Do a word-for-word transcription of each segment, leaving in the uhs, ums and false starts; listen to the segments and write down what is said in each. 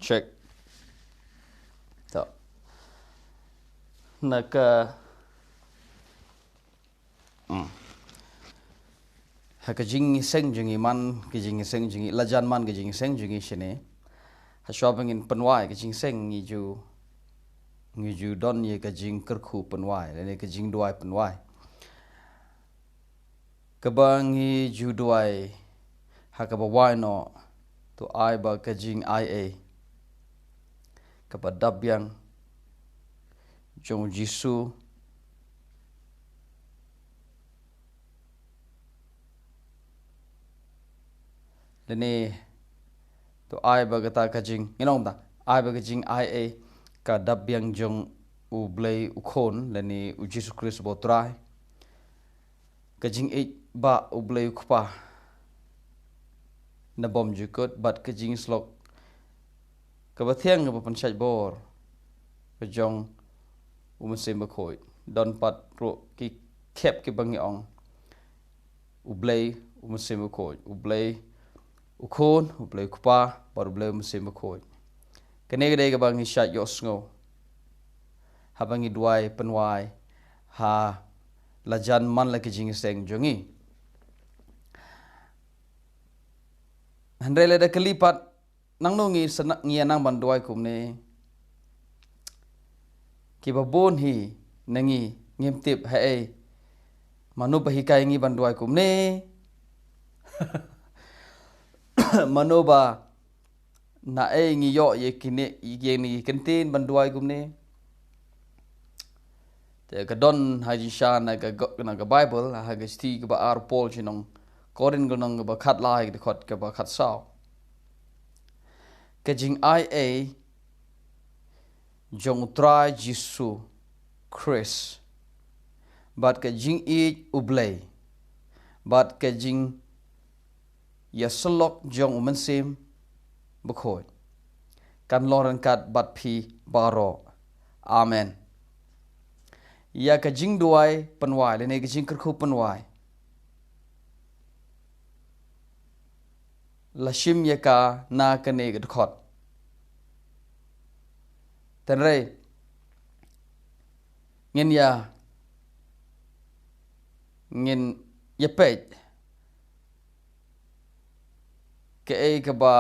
Check. To. Na ka, mm. Ha ka jingïaseng jong ngi man, ka jingïaseng jong ngi, la jan man ka jingïaseng jong ngi shane. Hashwa ba ngin pynwai ka jingïaseng, ngi ju, ngi ju don ïa ka jingkyrkhu pynwai, lane ka jingduwai pynwai. Kaba ngi ju duwai, ha kaba wai noh, to ai ba ka jingai ei kaba dap biang jong u Jisu, lane to ai ba kata ka jing, ngi ong ta, ai ba ka jingai ei ka dap biang jong U Blei U Khun, lane U Jisu Khrist uba U Trai. Ka jingïeit ba U Blei U Kpa na bymjukut, bad ka jingïasyllok kaba thiang kaba pynshait bor ka jong U Mynsiem Bakhuid. Don pat ruh ki khep kiba ngi ong U Blei, U Mynsiem Bakhuid, U Blei U Khun, U Blei U Kpa, bad U Blei U Mynsiem Bakhuid. Kane ka dei kaba ngi shait ïohsngew haba ngi duwai pynwai ha la jan man la ka jingïaseng jong ngi. Hynrei lada kylli pat, nangno ngi sa na-, ngi ïa nang ban duwai kumne? Kiba bun hi na ngi ngim tip haei. Mano ba hikai ngi ban duwai kumne? Mano ba, naei ngi ïoh ïa kine, ïa kine ki kyntien ban duwai kumne? Te ka don ha jingshisha na ka go-, na ka Baibl, ha ka shithi kaba ar u Paul sha ki nong Korinth, ka lynnong kaba khatlai, ka dkhot kaba khatsaw. Ka jingai ei jong U Trai Jisu Khrist, bad ka jingïeit U Blei, bad ka jing ïasyllok jong U Mynsiem Bakhuid kan long ryngkat bad phi baroh. Amen. Ïa ka jingduwai pynwai, lane ka jingkyrkhu pynwai, la shim ïa ka na kane ka dkhot. Hynrei ngin ïa, ngin ïa peit kaei kaba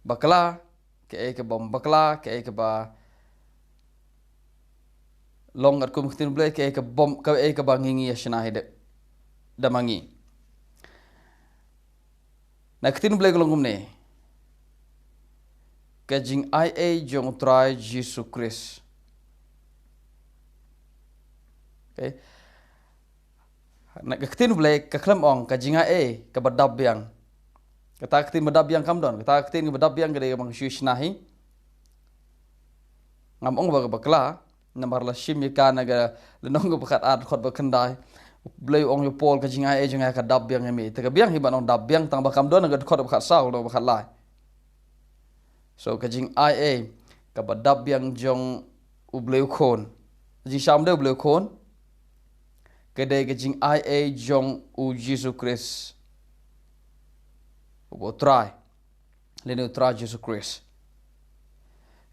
bakla, kaei kaba ym bakla, kaei kaba long katkum ka ktien U Blei, kaei kaba ym, kaei kaba ngi, ngi ïa shna hi da, da ma ngi. Na ka ktien U Blei ka long kumne: ka jingai ei jong U Trai Jisu Khrist. Okay. Na ka ktien U Blei ka khlem ong ka jingai ei kaba dap biang. Kata ka ktien ba dap biang kam don. Kata ka ktien kaba dap biang ka dei kaba ngi shu shna hi. Ngam ong ba kaba bakla, namar la shim ïa ka na ka lynnong kaba khatar, dkhot ba khyndai. U Blei u ong ïa u Paul, ka jingai ei jong nga ka dap biang ïa me. Te ka biang hi ban ong dap biang, tang ba kam don na ka dkhot ba khatsaw, dkhot ba khatlai. So ka jingai ei kaba dap biang jong U Blei U Khun. Jingshisha ym dei U Blei U Khun. Ka dei ka jingai ei jong U Jisu Khrist uba U Trai, lane U Trai Jisu Khrist.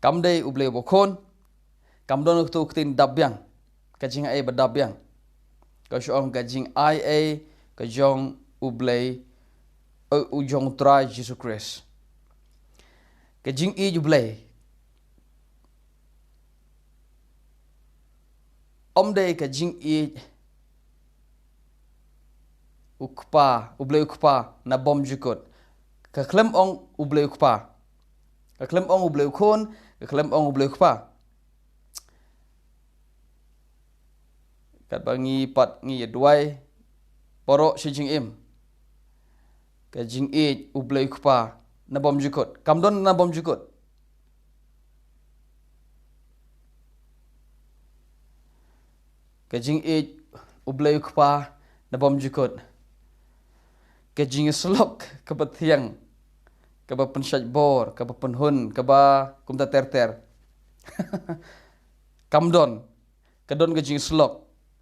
Kam dei U Blei uba U Khun. Kam don kato ka ktien dap biang, ka jingai ei ba dap biang. Ka shu ong ka jingai ei ka jong U Blei, eh, u jong U Trai Jisu Khrist. Ka jingïeit U Blei ym dei ka jingïeit U Kpa, U Blei U Kpa na bymjukut. Ka khlem ong U Blei U Kpa. Ka khlem ong U Blei U Khun, ka khlem ong U Blei U Kpa. Katba ngi pat ngi ïa duwai baroh shi jingim, ka jingïeit U Blei U Kpa na bymjukut. Kam don na bymjukut. Ka jingïeit U Blei U Kpa na bymjukut. Ka jingïasyllok kaba thiang, kaba pynshait bor, kaba pynhun, kaba kumta ter ter. Kam don. Ka don ka jingïasyllok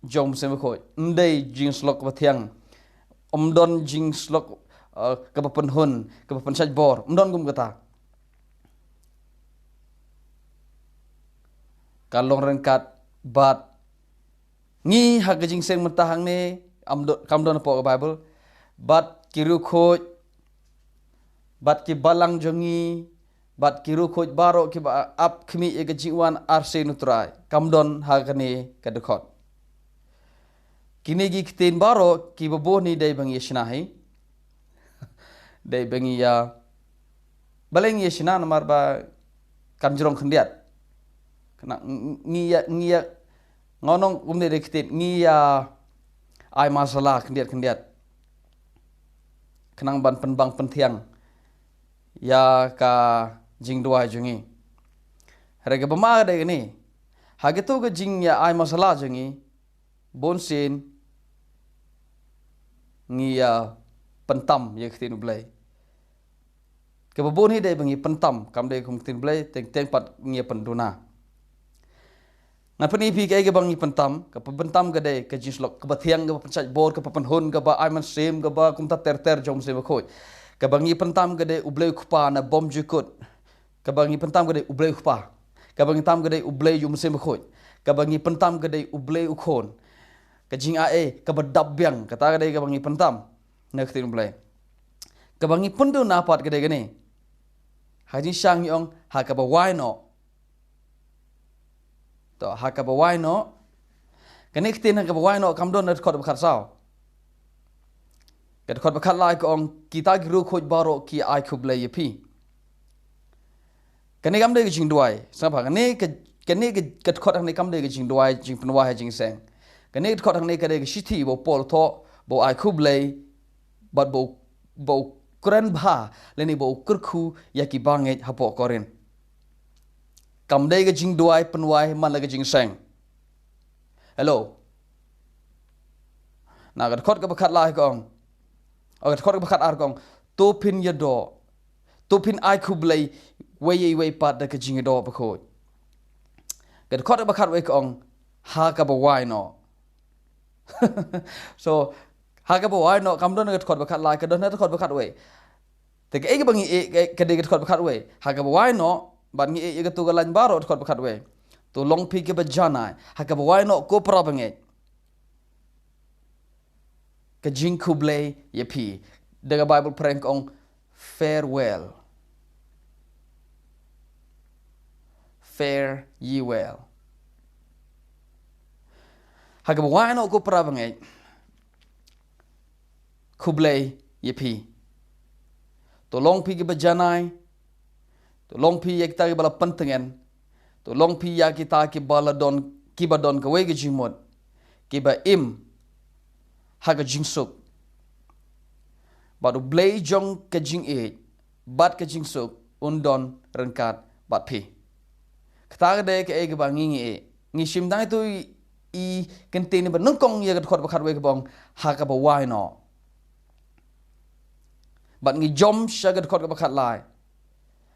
jong U Mynsiem Bakhuid. Ym dei jingïasyllok kaba thiang. Ym don jingïasyllok, eh, kaba pynhun, kaba pynshait bor. Ym don kum kata. ka long ryngkat bad ngi ha ka jingseng mynta hangne, am do, kam don hapoh ka Bible, bad ki riewkhuid, bad ki balang jong ngi, bad ki riewkhuid baroh kiba ap khmih ïa ka jingwan arsien u Trai. Kam don ha kane ka dkhot. Kine ki ktien baroh kiba bun hi dei ba ngi ïa shna hi. Dei ba ngi ïa, balei ngi ïa shna? Namar ba kan jrong khyndiat. Kane ngi ïa, ngi ïa, nga ong kumne dei ktien, ngi ïa ai masala khyndiat khyndiat khnang ban pynbang pynthiang ïa ka jingduwai jong ngi. Hynrei kaba ma ka dei kane, ha kito ka jingïa ai masala jong ngi, bunsien ngi ïa pyntam ïa ka ktien U Blei. Kaba bun hi dei ba ngi pyntam, kam dei kum ka ktien U Blei, teng teng pat ngi ïa pynduna. Ngan pyni phi kaei kaba ngi pyntam. Kaba pyntam ka dei ka jingsyllok kaba thiang, kaba pynshait bor, kaba pynhun, kaba ai mynsiem, kaba kumta ter ter jong U Mynsiem Bakhuid. Kaba ngi pyntam ka dei U Blei U Kpa na bymjukut. Kaba ngi pyntam ka dei U Blei U Kpa. Kaba ngi pyntam ka dei U Blei U Mynsiem Bakhuid. Kaba ngi pyntam ka dei U Blei U Khun. Ka jingai ei kaba dap biang, kata ka dei kaba ngi pyntam na ka ktien U Blei. Kaba ngi pynduna pat ka dei kane. Ha jingshisha ngi ong ha kaba wai noh. To, ha kaba wai noh. Kane ka ktien ha kaba wai noh kam don na dkhot ba khatsaw. Ka dkhot ba khatlai ka ong, kita ki riewkhuid baroh ki ai khublei ïa phi. Kane kam dei ka jingduwai. Sngap bha, kane ka, kane ka, ka dkhot hangne kam dei ka jingduwai, jingpynwai ha jingseng. Kane ka dkhot hangne ka dei ka shithi ba u Paul u thoh, ba u ai khublei, bad ba u, ba u kren bha lane ba u kyrkhu ïa ki bangeit hapoh Korinth. Kam dei ka jingduwai pynwai man la ka jingseng. Hello. Na ka dkhot kaba khatlai ka ong, o, ka dkhot kaba khatar ka ong, to phin ïadoh, to phin ai khublei wei ïa wei pat da ka jingïadoh bakhuid. Ka dkhot kaba khatwei ka ong, ha kaba wai noh. So, ha kaba wai noh kam don na ka dkhot ba khatlai, ka don na ka dkhot ba khatwei. Te kaei kaba ngi ïeh, ka, ka dei ka dkhot ba khatwei. Ha kaba wai noh, bad ngi ïeh ïa kato ka lain baroh dkhot ba khatwei. To long phi kiba janai. Ha kaba wai noh ko para bangeit, ka jingkhublei ïa phi. Da ka Bible phareng ka ong farewell. Fare ye well. Ha kaba wai noh ko para bangeit, khublei ïa phi. To long phi kiba janai. To long phi ïa kita kiba la pyntngen. To long phi ïa kita kiba la don, kiba don kawei ka jingmut, kiba im ha ka jingsuk. Bad U Blei jong ka jingïeit bad ka jingsuk un don ryngkat bad phi. Kata ka dei kaei kaba ngi ngi ïeh. Ngi shim tang ito i, i kyntien ba nyngkong ïa ka dkhot ba khatwei kaba ong ha kaba wai noh. Bad ngi jump sha ka dkhot kaba khatlai.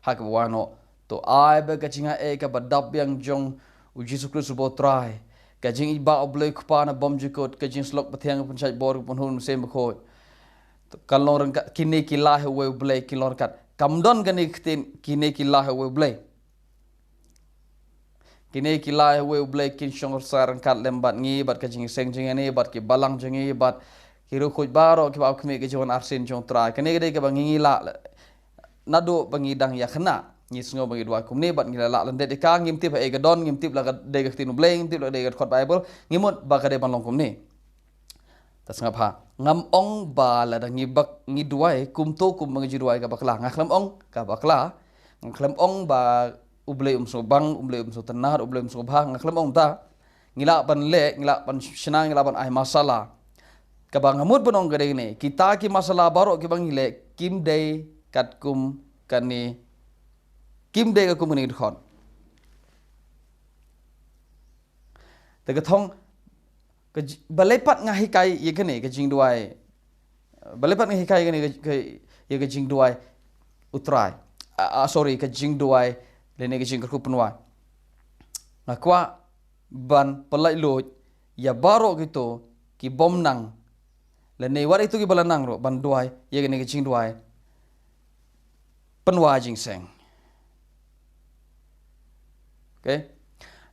Ha kaba wai noh. To ai ba ka jingai ei kaba dap biang jong U Jisu Khrist uba U Trai, ka jingïeit ba U Blei U Kpa na bymjukut, ka jingsyllok ba thiang, ka pynshait bor, ka pynhun U Mynsiem Bakhuid, to kan long ryngkat, kine ki lai ha uwei U Blei kin long ryngkat. Kam don kane ka ktien, kine ki lai ha uwei U Blei. Kine ki lai ha uwei U Blei kin shong sah ryngkat lem bad ngi, bad ka jingseng jong ngi, bad ki balang jong ngi, bad ki riewkhuid baroh kiba ap khmih ïa ka jingwan arsien jong U Trai. Kane ka dei kaba ngi ngi lah, naduh ba ngi dang ïa khynnah ngi sngew ba ngi duwai kumne, bad ngi la lah lyndet ïa ka. Ngim tip haei ka don, ngim tip la ka dei ka ktien U Blei, ngim tip la ka dei ka dkhot Bible, ngi mut ba ka dei ban long kumne. Ta sngap bha. Ngam ong ba lada ngi bak, ngi duwai kumto kumba ngi ju duwai ka bakla. Nga khlem ong ka bakla. Nga khlem ong ba U Blei um sngewbang, U Blei um sngewtynnad, U Blei um sngewbha. Nga khlem ong ta. Ngi lah ban leh, ngi lah ban shna, ngi lah ban ai masala. Kaba nga mut ban ong ka dei kane, kita ki masala baroh kiba ngi leh kim dei katkum kane, kim dei katkum kane ka dkhot. Te ka thong, ka ji-, balei pat nga hikai ïa kane ka jingduwai. Balei pat nga hikai ïa kane ka, ka, ïa ka jingduwai U Trai. Ah, ah, sorry, ka jingduwai lane ka jingkyrkhu pynwai. Nga kwah ban pyllait luid ïa baroh kito ki bym nang, lane wat ito kiba la nang ruh, ban duwai ïa kane ka jingduwai pynwai jingseng. Okay.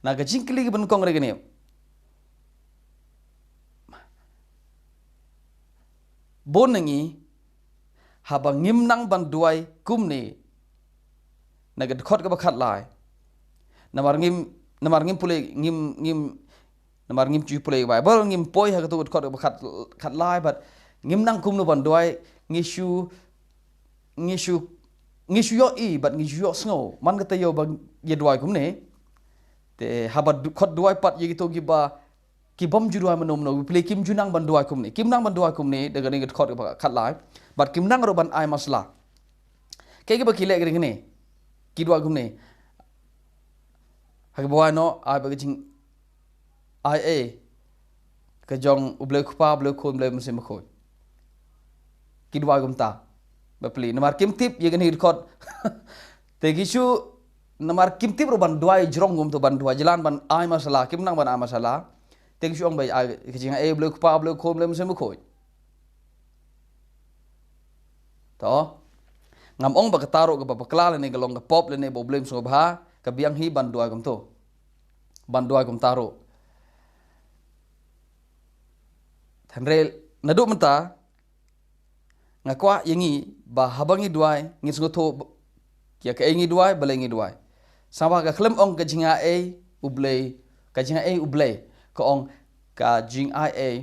Na ka jingkylli kaba nyngkong re kane. Bun na ngi, haba ngim nang ban duwai kumne, na ka dkhot kaba khatlai. Namar ngim, namar ngim pule, ngim, ngim, namar ngim ju pule Baibl, ngim poi ha kato ka dkhot kaba khat, khatlai, bad ngim nang kumno ban duwai, ngi shu, ngi shu, ngi shu ïohi, bad ngi shu ïohsngew. Man ka taïew ba ïa duwai kumne. Te haba du-, khot duwai pat ïa kito kiba, ki bym ju duwai mynno mynno, pule kim ju nang ban duwai kumne. Kim nang ban duwai kumne, da kane ka dkhot kaba khatlai. Bad kim nang ruh ban ai masala. Kaei kaba ki leh kane. Ki duwai kumne. Ha kaba wai noh, ai ba ka jing ai ei ka jong U Blei U Kpa, U Blei U Khun, U Blei U Mynsiem Bakhuid. Ki duwai kumta. Ba pule, namar kim tip ïa kane ka dkhot. Te ki shu, namar kim tip ruh ban duwai jrong kumto, ban duwai jlan, ban ai masala, kim nang ban ai masala. Te ki shu ong ba ai ka jing ai ei U Blei U Kpa, U Blei U Khun, U Blei U Mynsiem Bakhuid. To. Ngam ong ba kata ruh kaba bakla lane ka long ka pop lane ba U Blei um sngewbha, ka biang hi ban duwai kumto. Ban duwai kumta ruh. Hynrei naduh mynta, nga kwah ïa ngi ba haba ngi duwai, ngin sngewthuh ba, ïa kaei ngi duwai, balei ngi duwai. Sngewbha ka khlem ong ka jing ai ei U Blei, ka jing ai ei U Blei, ka ong ka jing ai ei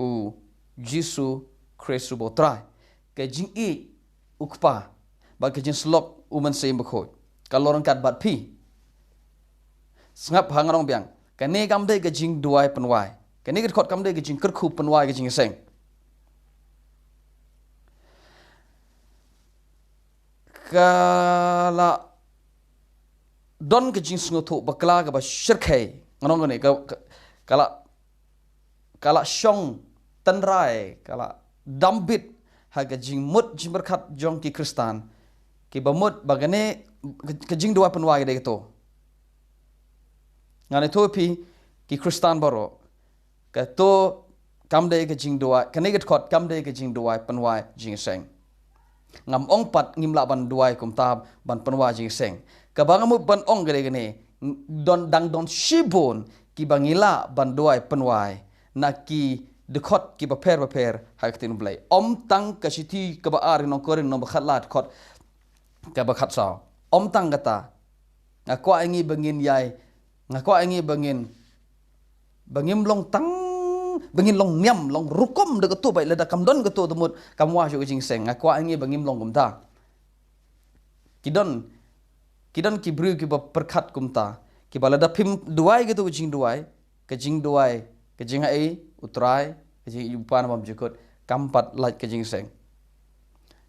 U Jisu Khrist uba U Trai. Ka jingïeit U Kpa, bad ka jingsyllok U Mynsiem Bakhuid. Ka long ryngkat bad phi. Sngap ha ngan ong biang. Kane kam dei ka jingduwai pynwai. Kane ka dkhot kam dei ka jingkyrkhu pynwai ka jingïaseng. Ka la don ka jingsngewthuh bakla kaba shyrkhei. Ngan ong kane, ka, ka, ka la, ka la shong tynrai, ka la dambit ha ka jingmut jingpyrkhat jong ki Khristan. Kiba mut ba kane ka, ka jingduwai pynwai ka dei kato. Ngan ïathuh ïa phi ki Khristan baroh. Kato kam dei ka jingduwai, kane ka dkhot kam dei ka jingduwai pynwai jingïaseng. Ngam ong pat ngim lah ban duwai kumta ban pynwai jingïaseng. Kaba nga mut ban ong ka dei kane, don, dang don shibun kiba ngi lah ban duwai pynwai na ki dkhot kiba pher bapher ha ka ktien U Blei. Ym tang ka shithi kaba ar ki nong Korinth lynnong ba khatlai dkhot kaba khatsaw. Ym tang kata. Nga kwah ïa ngi ba ngin ïai, nga kwah ïa ngi ba ngin, ba ngim long tang, ba ngin long niam, long rukom da kato, ba lada kam don kato te mut kam wai shuh ka jingïaseng. Nga kwah ïa ngi ba ngim long kumta. Ki don, ki don ki briew kiba pyrkhat kumta. Kiba lada phim duwai kato ka jingduwai, ka jingduwai, ka jing ai ei U Trai, ka jing ai ei U Kpa naba bymjukut, kam pat lait ka jingïaseng.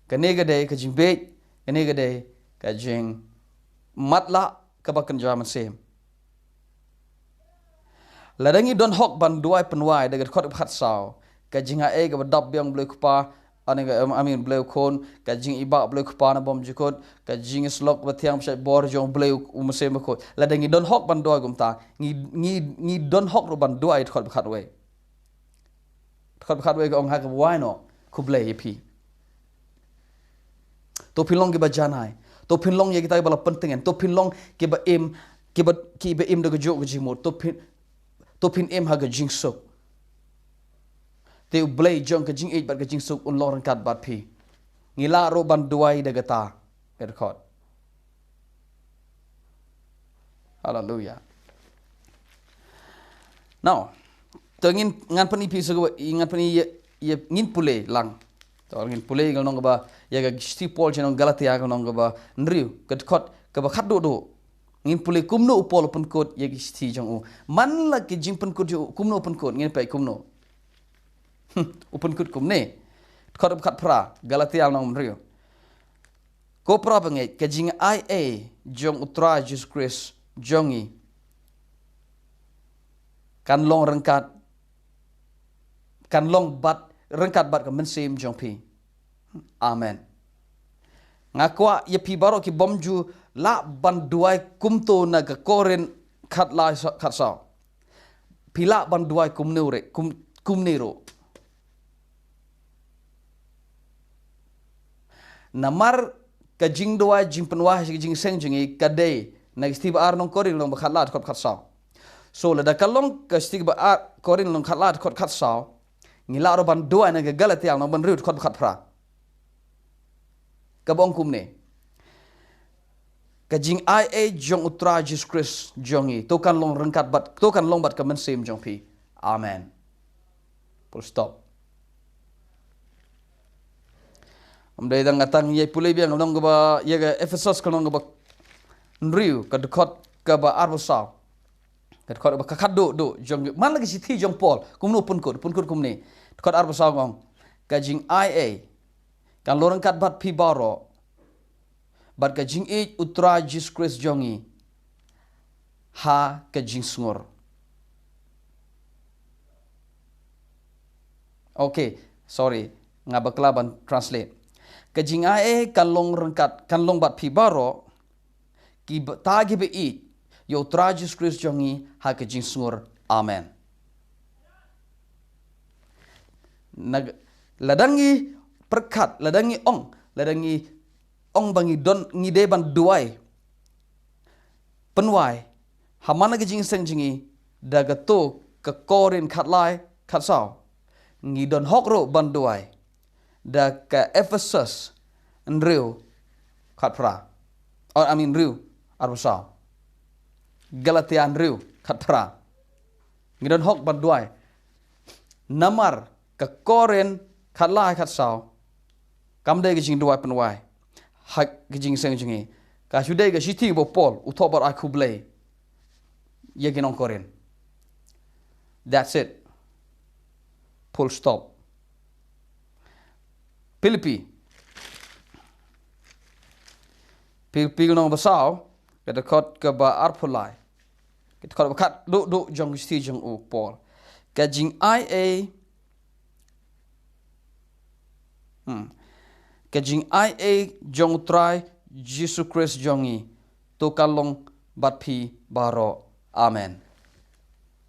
Kane ka dei ka jingbieit, kane ka dei ka jingmatlah kaba kynja mynsiem. Lada ngi don hok ban duwai pynwai da ka dkhot kaba khatsaw, ka jing ai ei kaba dap biang Blei U Kpa, ani ka, em, amin, Blei U Khun, ka jing ibak Blei U Kpa naba bymjukut, ka jingïasyllok ba thiang ba shait bor jong Blei U Mynsiem Bakhuid. Lada ngi don hok ban duwai kumta, ngi, ngi, ngi don hok ruh ban duwai dkhot ba khatwei. Dkhot ba khatwei ka ong ha kaba wai noh, khublei ïa phi. To phin long kiba janai. To phin long ïa kita kiba la pyntngen. To phin long kiba im, kiba, kiba im da ka juh ka jingmut. To phin, to phin im ha ka jingsuk. Te U Blei jong ka jingïeit bad ka jingsuk un long ryngkat bad phi. Ngi lah ruh ban duwai da kata ka dkhot. Haleluya. Now, to ngin, ngan pyni phi sa, ngan pyni ïa, ïa, ngin pule lang. To ngin pule ka lynnong kaba, ïa ka shithi Paul sha ki nong Galatia ka lynnong kaba hynriew, ka dkhot kaba khatduh duh. Ngin pule kumno u Paul u pynkut ïa ka shithi jong u. Man la ka jingpynkut jong u, kumno u pynkut, ngin peit kumno. Hmm, u pynkut kumne. Dkhot kaba khatphra, Galatia lynnong hynriew. Ko para bangeit, ka jing ai ei jong U Trai Jisu Khrist jong ngi kan long ryngkat, kan long bad, ryngkat bad ka mynsiem jong phi. Amen. Nga kwah ïa phi baroh ki bym ju lah ban duwai kumto na ka Korinth khatlai sa-, khatsaw. Phi lah ban duwai kumne ruh, kum, kumne ruh. Namar ka jingduwai jingpynwai ka jingïaseng jong ngi ka dei Na ka shithi ba ar nong Korin lynnong ba khatlai dkhot khatsaw. So lada ka long ka shithi ba ar Korin lynnong khatlai dkhot khatsaw, ngi lah ruh ban duwai na ka Galatia lynnong ba hynriew dkhot ba khatphra. Kaba ong kumne: Ka jingai ei jong U Trai Jisu Khrist jong ngi to kan long ryngkat bad, to kan long bad ka mynsiem jong phi. Amen. Full stop. Ym dei tang nga tang ïa pule biang lynnong kaba, ïa ka Ephesos lynnong kaba hynriew, ka dkhot kaba arphew saw. Ka dkhot ba ka khatduh duh jong, man la ka shithi jong Paul, kumno pynkut, pynkut kumne. Dkhot arphew saw ka ong: Ka jingai ei kan long ryngkat bad phi baroh, bad ka jingïeit U Trai Jisu Khrist jong ngi ha ka jingsngur. Okay, sorry, nga bakla ban translate. Ka jingai ei kan long ryngkat, kan long bad phi baroh, ki ba, ta ki ba ïeit ïa U Trai Jisu Khrist jong ngi ha ka jingsngur. Amen. Na, lada ngi pyrkhat, lada ngi ong, lada ngi ong ba ngi don, ngi dei ban duwai pynwai ha man la ka jingïaseng jong ngi, da kato ka Korin khatlai khatsaw, ngi don hok ruh ban duwai da ka Ephesos hynriew khatphra. Oh, I mean, hynriew arphew saw. Galatia hynriew khatphra. Ngi don hok ban duwai. Namar ka Korin khatlai khatsaw, kam dei ka jingduwai pynwai ha ka jingïaseng jong ngi. Ka shu dei ka shithi ba u Paul u thoh bad ai khublei ïa ki nong Korin. That's it. Full stop. Philippi. Philippi lynnong ba saw, ka dkhot kaba arphew lai. Ka dkhot ba khatduh duh jong ka shithi jong u Paul. Ka jingai ei, hmm, ka jingai ei jong U Trai Jisu Khrist jong ngi to kan long bad phi baroh. Amen.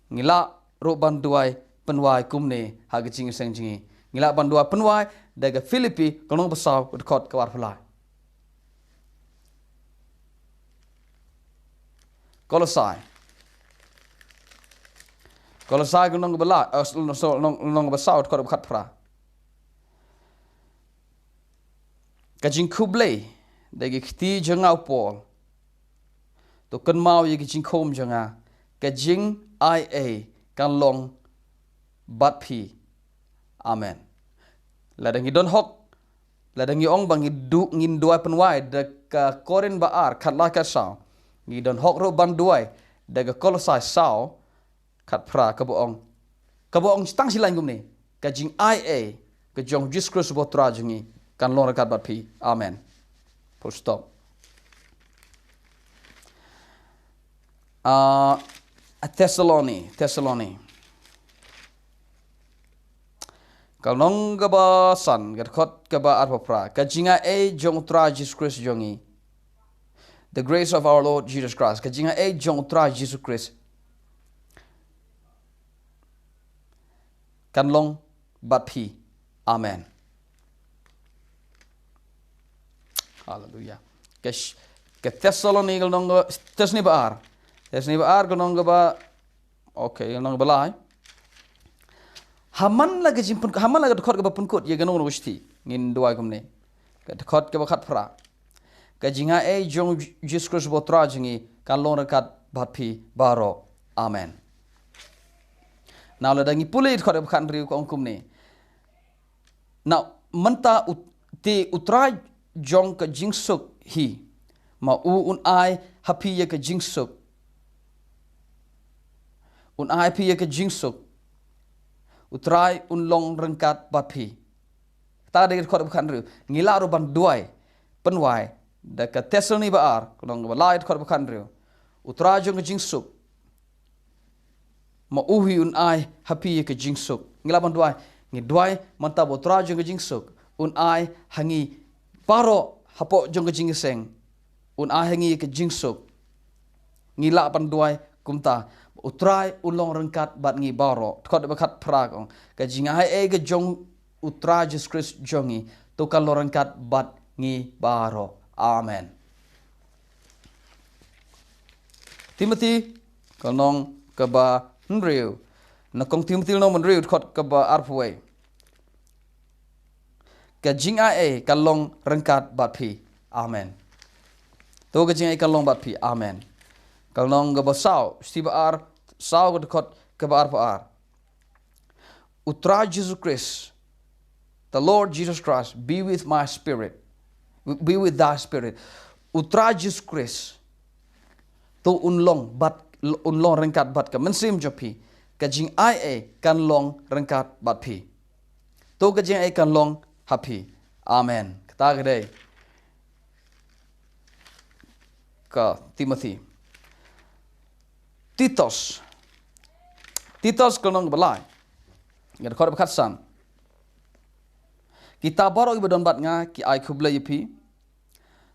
Ngi lah ruh ban duwai pynwai kumne ha ka jingïaseng jong ngi. Ngi lah ban duwai pynwai da ka Philippi lynnong ba saw, ka dkhot kaba arphew lai. Kolosai. Kolosai lynnong ba lai, eh, lynnong, lynnong, lynnong ba saw, ka dkhot ba khatphra. Ka jingkhublei da ki kti jong nga u Paul, to kynmaw ïa ki jingkhum jong nga. Ka jingai ei kan long bad phi. Amen. Lada ngi don hok, lada ngi ong ba ngi du, ngin duwai pynwai da ka Korin ba ar khatlai khatsaw, ngi don hok ruh ban duwai da ka Kolosai saw khatphra, kaba ong, kaba ong tang shi lain kumne: Ka jingai ei ka jong Jisu Khrist ba U Trai jong ngi kan long ryngkat bad phi. Amen. Full stop. Ah, Thessaloni, Thessaloni. Ka lynnong kaba san, ka dkhot kaba arphew phra. Ka jingai ei jong U Trai Jisu Khrist jong ngi. The grace of our Lord Jesus Christ. Ka jingai ei jong U Trai Jisu Khrist kan long bad phi. Amen. Hallelujah. Ka sh-, ka Thessaloni ka lynnong, Thessaloni ba ar. Thessaloni ba ar ka lynnong kaba, okay, ka lynnong kaba lai. Ha man la ka jingpyn-, ha man la ka dkhot kaba pynkut ïa kano kano ka shithi, ngin duwai kumne. Ka dkhot kaba khatphra. Ka jingai ei jong Jisu Khrist ba U Trai jong ngi kan long ryngkat bad phi baroh. Amen. Now lada ngi pule dkhot kaba khathynriew, ka ong kumne: Now mynta u, te U Trai jong ka jingsuk hi, ma u un ai ha phi ïa ka jingsuk. Un ai ha phi ïa ka jingsuk. U Trai un long ryngkat bad phi. Kata ka dei ka dkhot ba khathynriew. Ngi lah ruh ban duwai pynwai da ka Thessaloni ba ar, ka lynnong ba lai, dkhot ba khathynriew: U Trai jong ka jingsuk, ma u hi un ai ha phi ïa ka jingsuk. Ngi lah ban duwai, ngi duwai mynta ba U Trai jong ka jingsuk un ai ha ngi baroh hapoh jong ka jingïaseng. Un ai ha ngi ïa ka jingsuk. Ngi lah ban duwai kumta, U Trai un long ryngkat bad ngi baroh. Dkhot ba khatphra ka ong: Ka jingai ei ka jong U Trai Jisu Khrist jong ngi to kan long ryngkat bad ngi baroh. Amen. Timothy, ka lynnong kaba hynriew. Nyngkong Timothy lynnong hynriew dkhot kaba arphew wei. Ka jingai ei kan long ryngkat bad phi. Amen. To ka jingai ei kan long bad phi. Amen. Ka lynnong kaba saw, shithi ba ar, saw ka dkhot kaba arphew ar. U Trai Jisu Khrist, the Lord Jesus Christ, be with my spirit, be with thy spirit. U Trai Jisu Khrist, to un long bad, un long ryngkat bad ka mynsiem jong phi. Ka jingai ei kan long ryngkat bad phi. To ka jingai ei kan long ha phi. Amen. Kata ka dei ka Timothy. Titus. Titus ka lynnong ba lai. Ka dkhot ba khatsan. Kita baroh kiba don bad nga ki ai khublei ïa phi.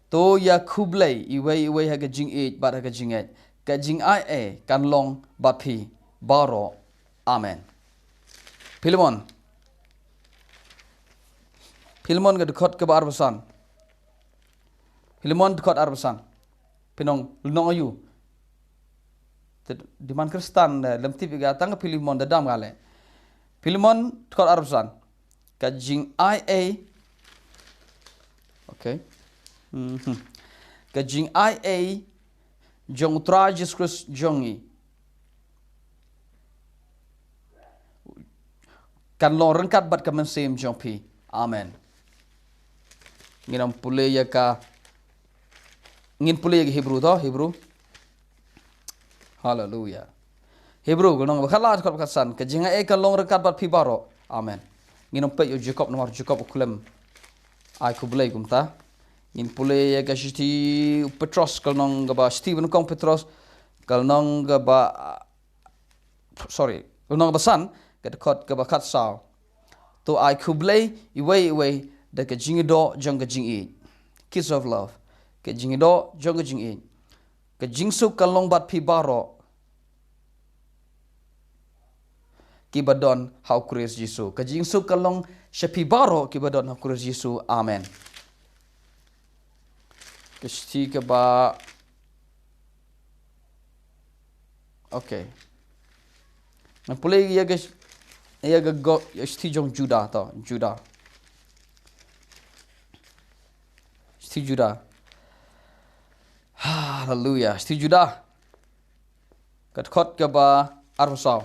To ïa khublei iwei iwei ha ka jingïeit bad ha ka jingngeit. Ka jingai ei kan long bad phi baroh. Amen. Philemon. Philemon ka dkhot kaba arphew san. Philemon dkhot arphew san. Pynong lynnong aïu? Te dei man Khristan, eh, lem tip ïa ka tang ka Philemon da dam ka leh. Philemon dkhot arphew san. Ka jingai ei. Okay. Mhm. Ka jingai ei jong U Trai Jisu Khrist jong ngi kan long ryngkat bad ka mynsiem jong phi. Amen. Ngin ym pule ïa ka, ngin pule ïa ka Hebru to, Hebru. Haleluya. Hebru ka lynnong ba khatlai dkhot ba khatsan. Ka jingai ei kan long ryngkat bad phi baroh. Amen. Ngin ym peit ïa u Jakob namar u Jakob u khlem ai khublei kumta. Ngin pule ïa ka shithi u Petros ka lynnong kaba, shithi ba nyngkong Petros ka lynnong kaba, sorry, lynnong kaba san, ka dkhot kaba khatsaw. To ai khublei iwei iwei da ka jingïadoh jong ka jingïeit. Kiss of love. Ka jingïadoh jong ka jingïeit. Ka jingsuk kan long bad phi baroh kiba don ha U Khrist Jisu. Ka jingsuk kan long sha phi baroh kiba don ha U Khrist Jisu. Amen. Ka shithi kaba, okay. Ngan pule ïa ka, ïa ka go, ïa shithi jong Juda to, Juda. Shithi Juda. Haleluya. Shithi Juda. Ka dkhot kaba arphew saw.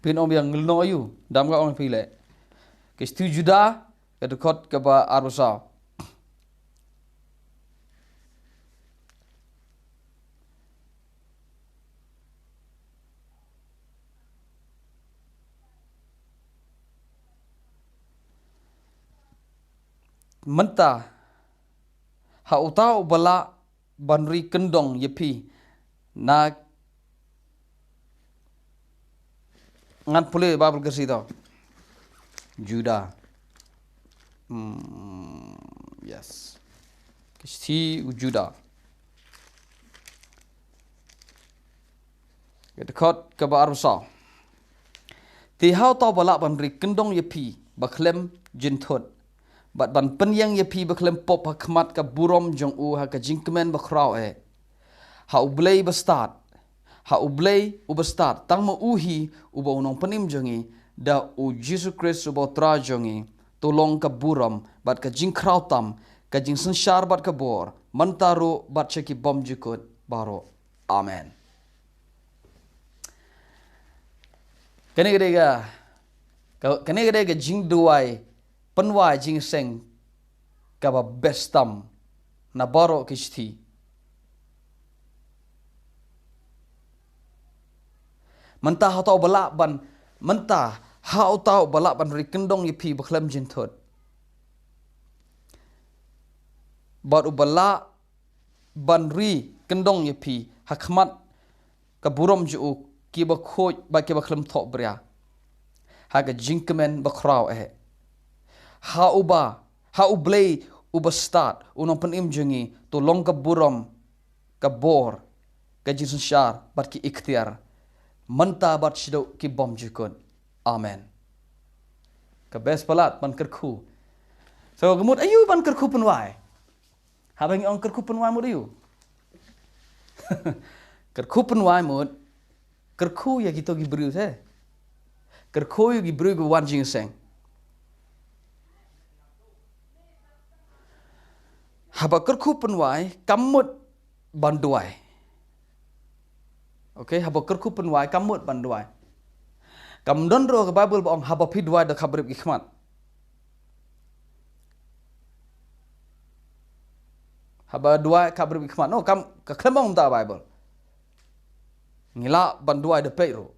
Phin ong biang lynnong aïu, dam ka ong phi leh. Ka shithi Juda, ka dkhot kaba arphew saw. Mynta ha uta uba lah ban ri kyndong ïa phi na, ngan pule Baibl Khasi to. Juda. Hmm, yes. Ka shithi u Juda. Ka dkhot kaba arphew saw. Te ha uta uba lah ban ri kyndong ïa phi bakhlem jynthut, bad ban pynïeng ïa phi bakhlem pop ha khmat ka burom jong u ha ka jingkmen bakhraw eh. Ha U Blei bastad, ha U Blei u bastad, tang ma u hi uba u nongpynim jong ngi, da U Jisu Khrist uba U Trai jong ngi, to long ka burom bad ka jingkhraw tam, ka jingsynshar bad ka bor, mynta ruh bad sha ki bymjukut baroh. Amen. Kane ka dei ka, ka, kane ka dei ka jingduwai, pynwai jingïaseng kaba best tam na baroh ki shithi. Mynta ha uta uba lah ban, mynta ha uta uba lah ban ri kyndong ïa phi bakhlem jynthut, bad uba lah ban ri kyndong ïa phi ha khmat ka burom jong u, kiba khuid bad kiba khlem thohbria ha ka jingkmen bakhraw eh. Ha uba, ha U Blei u bastad, u nongpynim jong ngi, to long ka burom, ka bor, ka jingsynshar bad ki iktiar, mynta bad shaduh ki bymjukut. Amen. Ka best palat ban kyrkhu. So ka mut aïu ban kyrkhu pynwai? Haba ngi ong kyrkhu pynwai mut aïu? Kyrkhu pynwai mut, kyrkhu ïa kito ki briew te. Kyrkhu ïa ki briew ki wan jingïaseng. Haba kyrkhu pynwai, kam mut ban duwai. Okay, haba kyrkhu pynwai, kam mut ban duwai. Kam don ruh ka Bible ba ong haba phi duwai da khaprip ki khmat. Haba duwai khaprip ki khmat. No, kam, ka khlem ong ta Bible. Ngi lah ban duwai da peit ruh.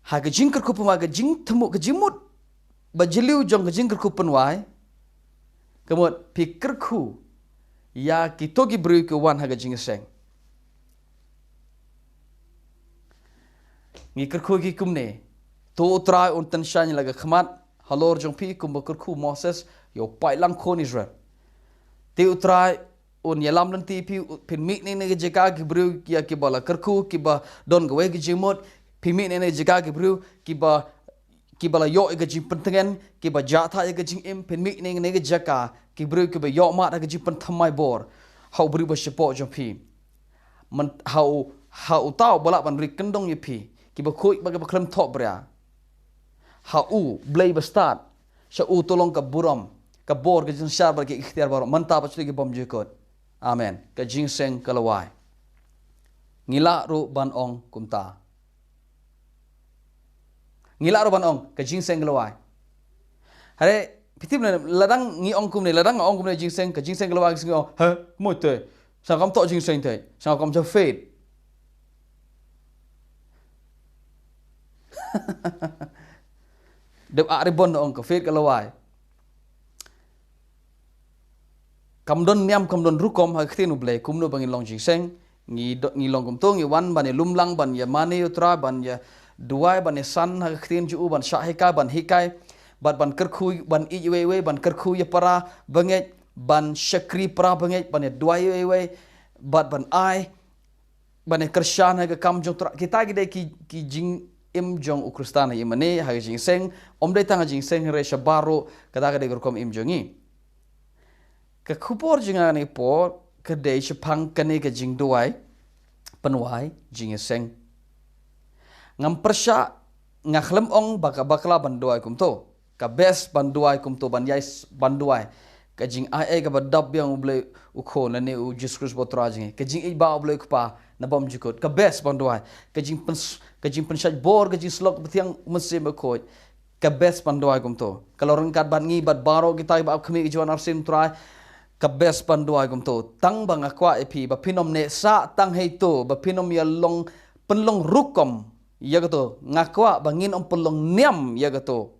Ha ka jingkyrkhu pynwai, ka jingthmu, ka jingmut ba jylliew jong ka jingkyrkhu pynwai. Ka mut phi kyrkhu ïa kito ki briew ki wan ha ka jingïaseng. Ngi kyrkhu ki kumne. To U Trai un tyngshaiñ la ka khmat halor jong phi kumba kyrkhu Moses ïa u paidlang khun Israel. Te U Trai un ïalam lynti phi, phin mih na kane ka jaka ki briew ïa kiba la kyrkhu, kiba don kawei ka jingmut, phin mih na kane ka jaka ki briew kiba, kiba la ïoh ïa ka jingpyntngen, kiba jah thait ïa ka jingim, phin mih na kane ka jaka ki briew kiba ïoh mad ha ka jingpynthymmai bor ha u briew ba shapoh jong phi. Man, ha u, ha uta uba lah ban ri kyndong ïa phi, kiba khuid bad kiba khlem thohbria. Ha U Blei ba stad, sha U to long ka burom, ka bor, ka jingshisha bad ka iktiar baroh, mynta bad sha ki bymjukut. Amen. Ka jingïaseng ka la wai. Ngi lah ruh ban ong kumta. Ngi lah ruh ban ong, ka jingïaseng ka la wai. Hare, phi tip ne, lada ngi ong kumne, lada nga ong kumne jingïaseng, ka jingïaseng ka la wai, ka jingïaseng ong, ha, mo te. Sa kam toh jingïaseng te, sa kam sha faith. Dep a ribon ong ka faith ka la wai. Kam don niam, kam don rukom ha ka ktien U Blei, kumno ba ngin long jingïaseng, ngi do-, ngi long kumto, ngi wan ban ïalumlang, ban ïamane ïa U Trai, ban ïaduwai, ban ïasan ha ka ktien jong U, ban shah hikai, ban hikai, bad ban kyrkhu, ban ïeit iwei iwei, ban kyrkhu ïa para bangeit, ban shakri para bangeit, ban ïaduwai iwei iwei, bad ban ai, ban ïakyrshan ha ka kam jong U Trai. Kita ki dei ki, ki jingim jong u Khristan ha ïing mane, ha ka jingïaseng, ym dei tang ha jingïaseng hynrei sha baroh, kata ka dei ka rukom im jong ngi. Ka khubor jong nga kane ka por, ka dei shaphang kane ka jingduwai, pynwai, jingïaseng. Ngam pyrshah, nga khlem ong ba ka bakla ban duwai kumto. Ka best ban duwai kumto, ban ïai s-, ban duwai. Ka jingai ei kaba dap biang U Blei U Khun lane U Jisu Khrist ba U Trai jong ngi. Ka jingïeit ba U Blei U Kpa na bymjukut. Ka best ban duwai. Ka jingpyn-, ka jingpynshait bor, ka jingsyllok ba thiang U Mynsiem Bakhuid. Ka best ban duwai kumto. Ka long ryngkat bad ngi bad baroh kita kiba ap khmih ka jingwan arsien U Trai. Ka best ban duwai kumto. Tang ba nga kwah ïa phi ba phin ym neh sah tang hei to, ba phin ym ïa long pynlong rukom ïa kato. Nga kwah ba ngin ym pynlong niam ïa kato.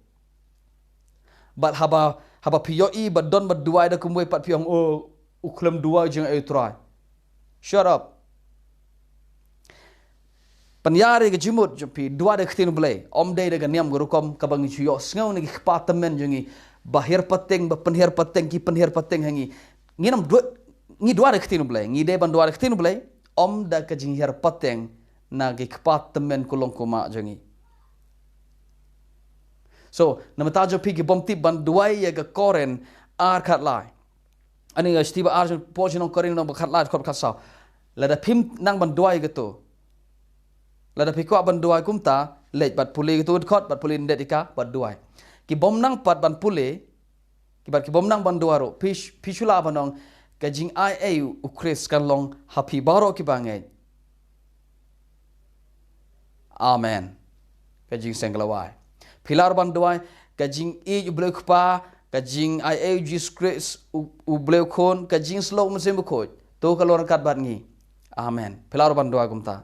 Bad haba, haba phi ïohi ba don ba duwai da kumwei pat phi ong, oh, u khlem duwai jingaiei U Trai. Shut up. Pynïar ïa ka jingmut jong phi, duwai da ka ktien U Blei. Ym dei da ka niam ka rukom kaba ngi ju ïohsngew na ki kpa tymmen jong ngi. Ba hiar pateng, ba pynhiar pateng, ki pynhiar pateng ha ngi. Ngin ym duwai, ngi duwai da ka ktien U Blei. Ngi dei ban duwai da ka ktien U Blei. Ym da ka jinghiar pateng na ki kpa tymmen kulong kumah jong ngi. So, na bynta jong phi ki bym tip ban duwai ïa ka Korinth ar khatlai. Ani nga shithi ba ar jong, por jong nong Korinth lynnong ba khatlai dkhot khatsaw. Lada phim nang ban duwai ïa kato. Lada phi kwah ban duwai kumta, leit bad pule ïa kato dkhot, bad pule ndet ïa ka, bad duwai. Ki bym nang pat ban pule, ki bad ki bym nang ban duwai ruh, phi sh-, phi shu lah ban ong, ka jingaiei U Khrist kan long ha phi baroh kiba ngeit. Amen. Ka jingïaseng ka la wai. Phi lah ruh ban duwai, ka jingïeit U Blei U Kpa, ka jingaiei U Jisu Khrist, U, U Blei U Khun, ka jingsyllok U Mynsiem Bakhuid. To ka long ryngkat bad ngi. Amen. Phi lah ruh ban duwai kumta.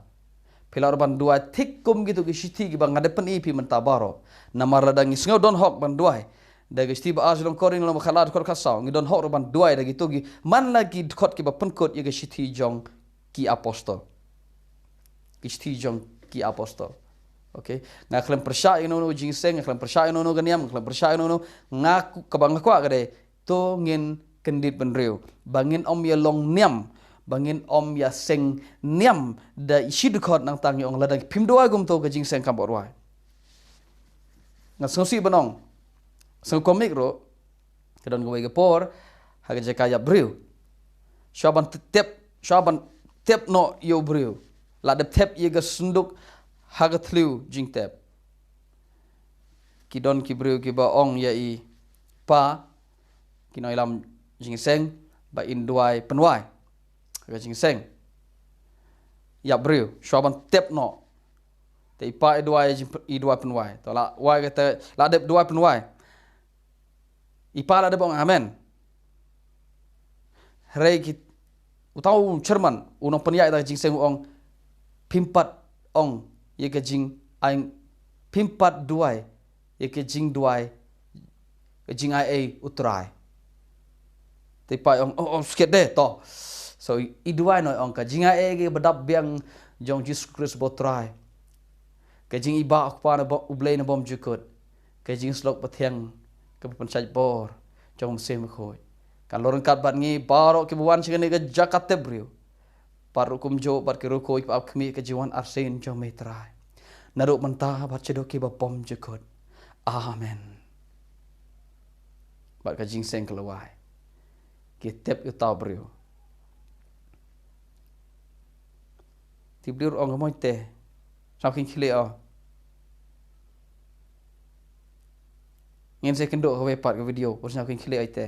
Phi lah ruh ban duwai thik kum kito ki shithi kiba nga dep pyni ïa phi mynta baroh. Namar lada ngi sngew don hok ban duwai. Da ka shithi ba ar jong nong Korinth lynnong ba khatlai dkhot khatsaw. Ngi don hok ruh ban duwai da kito ki, man la ki dkhot kiba pynkut ïa ka shithi jong ki apostol. Ki shithi jong ki apostol. Okay. Nga khlem pyrshah ïa uno uno u jingïaseng, nga khlem pyrshah ïa uno uno ka niam, nga khlem pyrshah ïa uno uno, nga ku-, kaba nga kwah ka dei, to ngin kyndit bynriew. Ba ngin ym ïa long niam, ba ngin ym ïa seng niam, da shi dkhot nangta ngi ong lada phim duwai kumto ka jingïaseng kam pat wai. Nga sngewsih ban ong. Sngewkomik ruh, ka don kawei ka por, ha ka jaka ïap briew. Shuwa ban tep, Shuwa ban tep noh ïa u briew, la dep tep ïa ka synduk ha ka thliew jingtep. Ki don ki briew kiba ong ïa i pa, ki nongïalam jingïaseng, ba in duwai pynwai ha ka jingïaseng ïa u briew shuwa ban tep noh. Te i pa i duwai jing, i duwai pynwai. To la wai kata, la dep duwai pynwai. I pa la dep ong amen. Hynrei ki, uta u chairman, u nongpynïaid da ka jingïaseng u ong, phim pat ong ïa ka jingai, phim pat duwai ïa ka jingduwai, ka jingai ei u Trai. Te i pa i ong, oh, oh, skit de to. So i, i duwai noh, i ong, ka jingai ei kaba dap biang jong Jisu Khrist ba u Trai, ka jingibah u Kpa na ba, U Blei na bymjukut, ka jingïasyllok pathiang kaba pynshait bor jong u Mynsiem Bakhuid, kan long ryngkat bad ngi baroh kiba wan sha kane ka jaka tep briew. Bad ruh kumjuh bad ki riewkhuid kiba ap khmih, ka jingwan arsien jong me Trai, naduh mynta bad shaduh kiba bymjukut. Amen. Bad ka jingïaseng ka la wai. Ki tep ïa uta u briew. Te u briew ruh u ong, ka mon te, sngap khyndiat khyndiat o. Ngin sa ïakynduh kawei pat ka video, u sngap khyndiat khyndiat o te.